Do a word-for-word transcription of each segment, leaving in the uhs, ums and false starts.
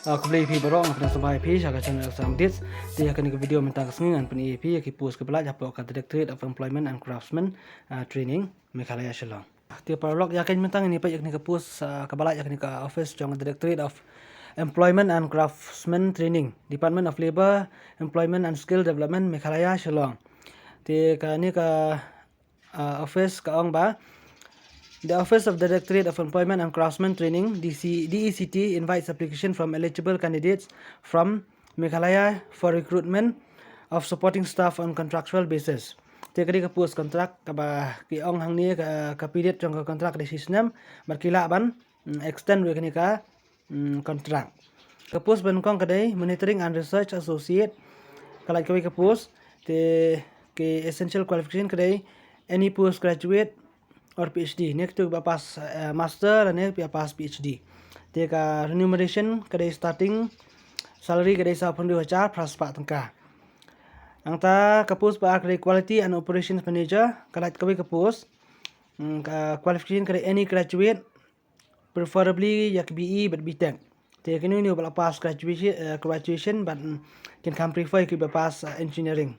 Ah, khublei phi baroh, nga pdiang sngewbha ïa phi sha ka channel Assam Updates. Te ha kane ka video mynta ka sngi ngan pyni ïa phi ïa ki post ki ba la jia hapoh ka Directorate of Employment and Craftsmen, ah, Training, Meghalaya, Shillong. Te paralok, ïa kane mynta ngin ïa peit ïa kane ka post, ah, ka ba la jia ha kane ka office jong Directorate of Employment and Craftsmen Training, Department of Labour, Employment and Skill Development, Meghalaya, Shillong. Te kane ka uh, office ka ong ba, "The Office of Directorate of Employment and Craftsmen Training, D C, D E C T, invites application from eligible candidates from Meghalaya for recruitment of supporting staff on contractual basis." Te ka dei ka post contract ka ba ki ong hangne ka, ka period jong ka contract ka dei shi snem, bad ki lah ban, mm, extend ruh ïa kane ka mm, contract. Ka post ba nyngkong ka dei Monitoring and Research Associate. Ka lait kawei ka post, te ki essential qualification ka dei any postgraduate or P H D. Ne kito kiba pass, eh, master, ne kiba pass P H D. Te ka remuneration ka dei, starting salary ka dei sawphew hynriew hajar phra spah tyngka. Nangta ka post ba ar ka dei Quality and Operations Manager, ka lait kawei ka post. Mm, ka qualification ka dei any graduate, preferably ïa ka B E bad B Tech. Te kine kine ba la pass graduation, eh, graduation bad, mm, kin kham prefer ïa kiba pass, eh, engineering.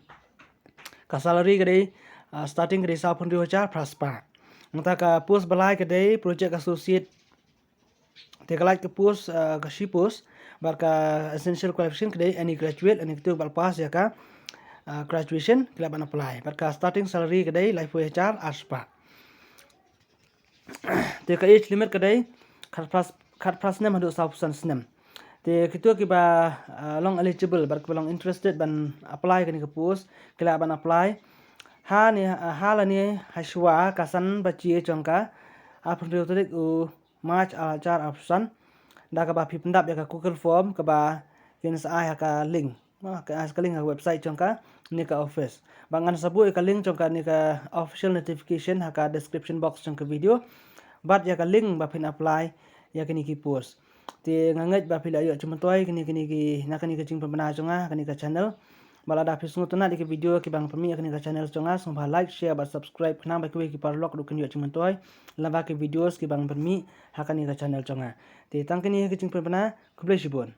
Ka salary ka dei, eh, starting ka dei sawphew hynriew hajar phra spah. Nangta ka post ba lai ka dei project associate. Te ka lait ka post, eh, ka shi post, bad ka essential qualification ka dei any graduate, any kito ba la pass ïa ka, eh, graduation ki lah ban apply. Bad ka starting salary ka dei laiphew hajar ar spah. Te ka age limit ka dei khatphra, khatphra snem haduh sawphew san snem. Te kito kiba, ah, long eligible bad kiba long interested ban apply kane ka post ki lah ban apply ha ne, ha lane ha shuwa ka san baje jong ka arphew hynriew tarik u March ar hajar arphew san, da kaba phi pyndap ïa ka Google form kaba kin sa ai ha ka link. Ka, ka link ha ka website jong kane ka office. Bad ngan sa buh ïa ka link jong kane ka official notification ha ka description box jong ka video. Bad ïa ka link ba phin apply ïa kine ki post. Te nga ngeit ba phi la ïoh jingmyntoi kine, kine ki, na kane ka jingpynbna jong nga ha kane ka channel. Bad lada phi sngewtynnat ïa ki video kiba nga pynmih ha kane ka channel jong nga, sngewbha like, share bad subscribe khnang ba kiwei ki paralok ruh kin ïoh jingmyntoi lyngba ki videos kiba nga pynmih ha kane ka channel jong nga. Te tang kine ki jingpynbna, khublei shibun.